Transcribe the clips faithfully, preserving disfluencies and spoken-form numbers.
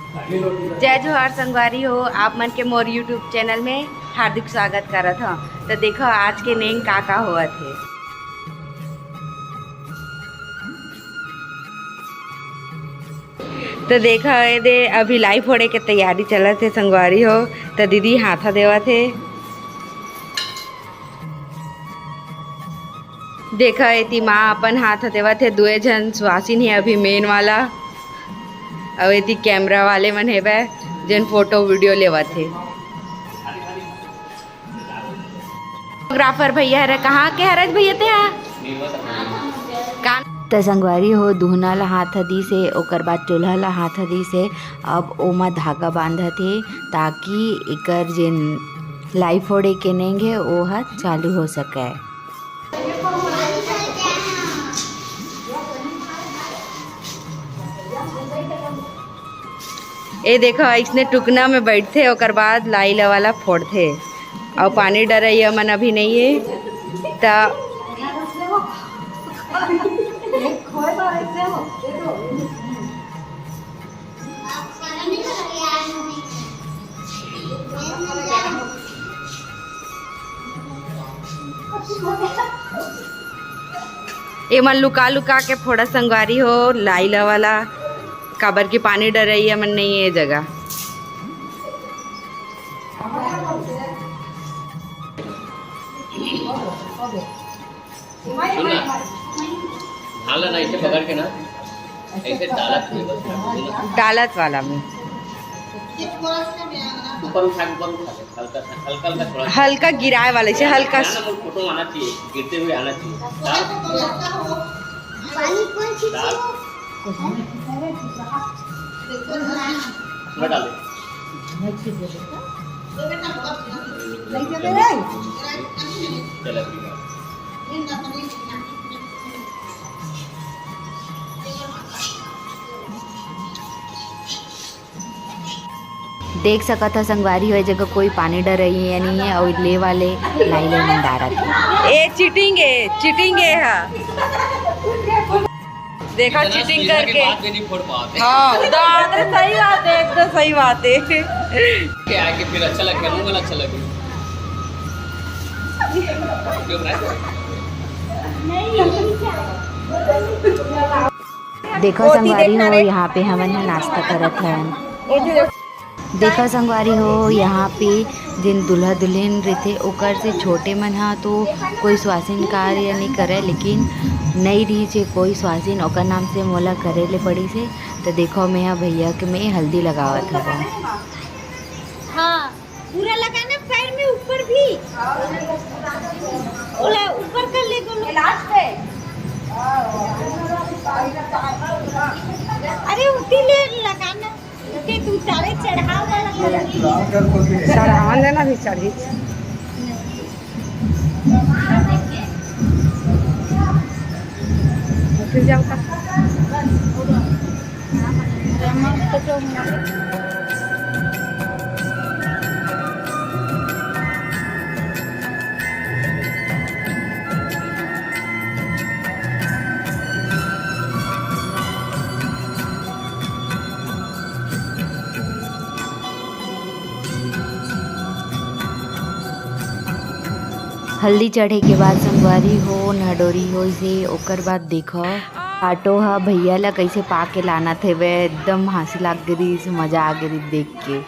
जय जोहार संगवारी हो, आप मन के मोर YouTube चैनल में हार्दिक स्वागत करत हव। तो देखो आज के नेंग का का होवत हे। तो देखा ए दे, अभी लाई फोड़े के तैयारी चलत हे संगवारी हो। तो दीदी हाथा देवत हे। देखा एती माँ अपन हाथा देवत हे, दुए झन सुवासिन हे अभी मेन वाला, अउ एती कैमरा वाले मन हेबे जेन फोटो वीडियो लेवत हे। फोटोग्राफर भैया हरे, कहाँ के हरस भैया ते हा? कान- त संगवारी हो, दुहना ला हाथ दिस हे, ओकर बाद चोल्हा ला हाथ दिस हे। अब ओमा धागा बांधत हे, ताकि एकर जेन लाई फोड़े के नेंग हे, ओह चालू हो सकय। ए देखो, अइसने टुकना में बैठथे, ओकर बाद लाई लवा ला फोड़थे। अउ पानी डरइया मन अभी नइ हे, त एमन लुका लुका के फोड़ा संगवारी हो, लाई लवा ला, काबर कि पानी डरइया मन नइ ए जगह। सुन ना, ढाला ना, ऐसे पकड़ के ना, ऐसे डालत में बस, डालत वाला में। ऊपर उठा के, ऊपर उठा के, हल्का सा, हल्का हल्का थोड़ा। हल्का गिराए वाला, ऐसे हल्का ध्यान से। फोटो आना चाहिए, गिरते हुए आना चाहिए। डाल। पानी कौन चीज डाल। थोड़ा डाल दे। चल, अभी डाल। देख सकत ह संगवारी हो, ए जगह कोई पानी डरइया नइ हे, अउ ले वाले लाई ले मन डारत हे। ए चीटिंग हे, चीटिंग हे हा। देखा, इतना चीटिंग सीधा के करके। बाद भी नहीं फोड़ पाते। हाँ, दादा, सही बात है, एकदम सही बात है। क्या है कि फिर अच्छा लगता है, मुंह में अच्छा लगे। क्यों भाई? देखो वो संगवारी देखना हो, रे। यहाँ पे हमन ह नाश्ता करत हन। देखा संगवारी हो, यहाँ पे जेन दूल्हा दुल्हन रहिथे, ओकर से छोटे मन ह तो कोई स्वासिन कार्य नइ करय, लेकिन नइ रहिस हे कोई स्वासिन, ओकर नाम से मोला करे ले पड़िस हे। तो देखो, मैं ह भैया के में हल्दी लगावत हवं। हाँ, पूरा लगाना पैर में ऊपर भी। ओला ऊपर कर ले दोनों। लास्ट है। अरे उठी ले लगाना। के तू चारे चढ़ाव वाला कर। चढ़ावन देना भी चढ़ी। फिर जाओ का। हल्दी चढ़े के बाद संगवारी हो, नहडोरी होइस हे। ओकर बाद देखो, भाटो ह भैया ला कैसे पाके लानत हेवे, एकदम हंसी लाग गे रहिस, मजा आ गे रहिस देख के।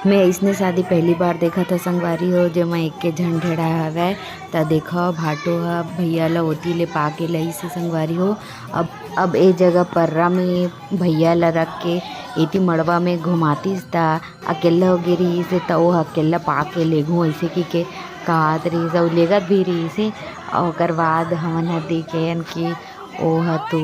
मैं अइसने शादी पहली बार देखत ह संगवारी हो, जेमा एके झन ढेड़ा हवय। त देखो, भाटो ह भैया ला ओती ले पाके लइस हे संगवारी हो। अब, अब ए जगह पर्रा में भैया ला रख के एती मड़वा में घुमातिस, त अकेल्ला हो गे रिहिस हे, त ओ ह अकेल्ला पाके लेगहूँ अइसे कहिके कहत रिहिस, अउ लेगत भी रिहिस हे। अउ ओकर बाद हमन ह देखे हन कि ओ ह तो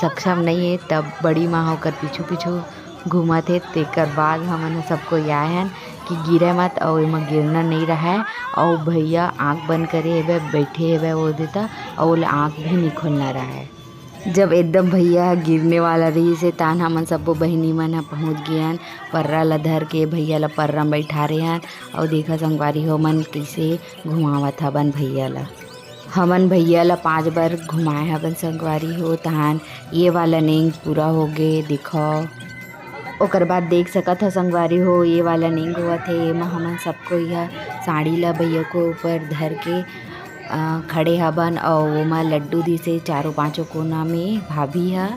सक्षम नइ हे, तब बड़ी माँ ह ओकर पीछू पीछू घूमत हे। तेकर बाद हमन ह सब कोई आए हन कि गिरे मत, अउ एमा गिरना नइ रहय, अउ भैया आँख बंद करे हेबे, बइठे हेबे ओ दे त, अउ ओला आँख भी नइ खोलना रहय। जब एकदम भैया ह गिरने वाला रहिस हे, तान हमन सब्बो बहिनी मन ह पहुँच गे हन, पर्रा ल धर के भैया ल पर्रा म बइठा रे हन। अउ देखा संगवारी हो मन कइसे घुमावत हवन भैया ल। हमन भैया ल पाँच बार घुमाए हवन संगवारी हो, तहान ये वाला नेंग पूरा हो गे। देखो। ओकर बाद देख सकत ह संगवारी हो, ये वाला नेंग होवत हे, एमा हमन सबको यह साड़ी ला भैया को ऊपर धर के, अ, खड़े हबन, अउ ओमा लड्डू दिसे चारों पांचों कोना में भाभी ह।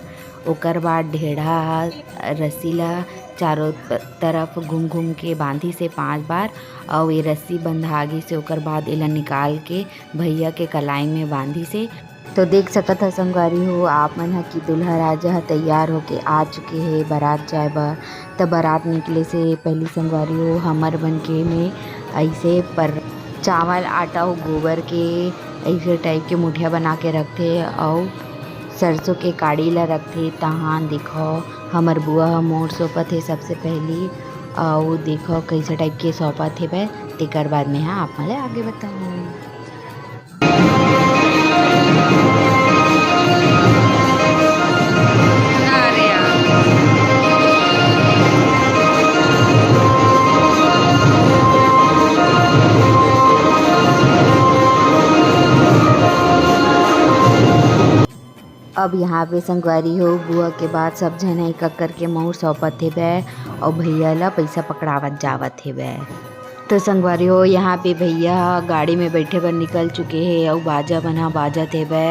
ओकर बाद ढेढ़ा ह रस्सी ला चारों त-, तरफ घूम घूम के बांधिस हे पांच बार, अउ ये रस्सी बंधा गिस हे। ओकर बाद एला निकाल के भैया के कलाई में बांधिस हे। तो देख सकत ह संगवारी हो आप मन ह कि दूल्हा राजा ह तैयार होके आ चुके हे बारात जाए बर। त बारात निकले से पहली संगवारी हो हमर मन के में ऐसे पर चावल, आटा अउ गोबर के ऐसे टाइप के मुठिया बना के रखथे अउ सरसों के काड़ी ला रखथे। तहां देखो हमर बुआ ह मोर सौंपत हे सबसे पहली, अउ देखो कैसे टाइप के सौंपत हे बे, तेकर बाद में हा आप मन ला आगे बताऊं। अब यहाँ पे संगवारी हो बुआ के बाद सब झन एक एक करके मउर सौंपत हेबे अउ भैया ला पैसा पकड़ावत जावत हेबे। तो संगवारी हो यहाँ पे भैया ह गाड़ी में बैठे बर निकल चुके हे अउ बाजा मन ह बाजत हेबे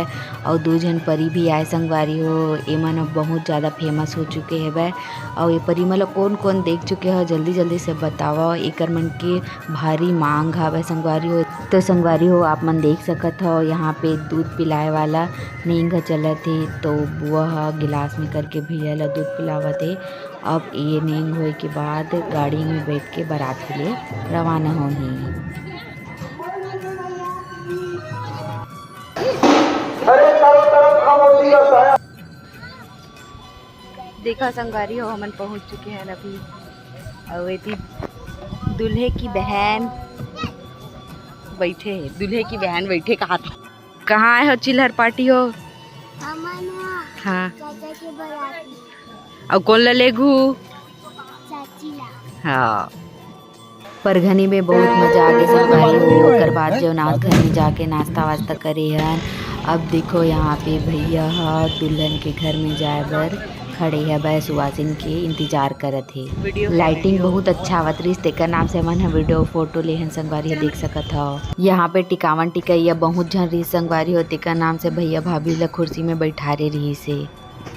अउ दू झन परी भी आए संगवारी हो। एमन अब बहुत ज़्यादा फेमस हो चुके हेबे अउ ये परी मन ला कोन कोन देख चुके हो जल्दी जल्दी से बतावव। एकर मन के भारी मांग हावय संगवारी हो। तो संगवारी हो आप मन देख सकत हो यहाँ पे दूध पिलाए वाला नेंग ह चलत हे। तो बुआ ह गिलास में करके भैया ला दूध पिलावत हे। अब ये नेंग होए के बाद गाड़ी में बैठ के बारात के लिए रवाना होही। देखा संगवारी हो हमन पहुंच चुके हैं अभी। अउ एती दूल्हे की बहन बैठे हे, दूल्हे की बहन बैठे कहा था। कहाँ आए हो चिल्हर पार्टी हो? हमन ह हाँ। चाचा के बराती। अउ कोन ला लेगू? चाची ला। हाँ। परघनी में बहुत मजा आ गे संगवारी हो। ओकर बाद जो नाच घर में जाके नाश्ता वास्ता करे हन। अब देखो यहाँ पे भैया ह दुल्हन के घर में जाए बर खड़े हवय, सुवासिन के इंतजार करत हे। लाइटिंग बहुत अच्छा आवत रहिस, तेकर नाम से हमन ह वीडियो फोटो लेहन संगवारी ह, देख सकत हव। यहाँ पे टिकावन टिकैया बहुत झन रहिस संगवारी हो, तेकर नाम से भैया भाभी ला कुर्सी में बैठारे रहिस हे।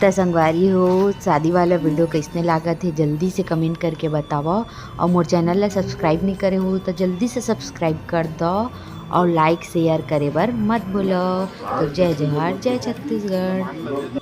त संगवारी हो, शादी वाला वीडियो कइसने लागत हे, जल्दी से कमेंट करके बतावव। अउ मोर चैनल ला सब्सक्राइब नइ करे हो, त जल्दी से सब्सक्राइब कर दव अउ लाइक शेयर करे बर मत भूलव। तो जय जोहार, जय छत्तीसगढ़।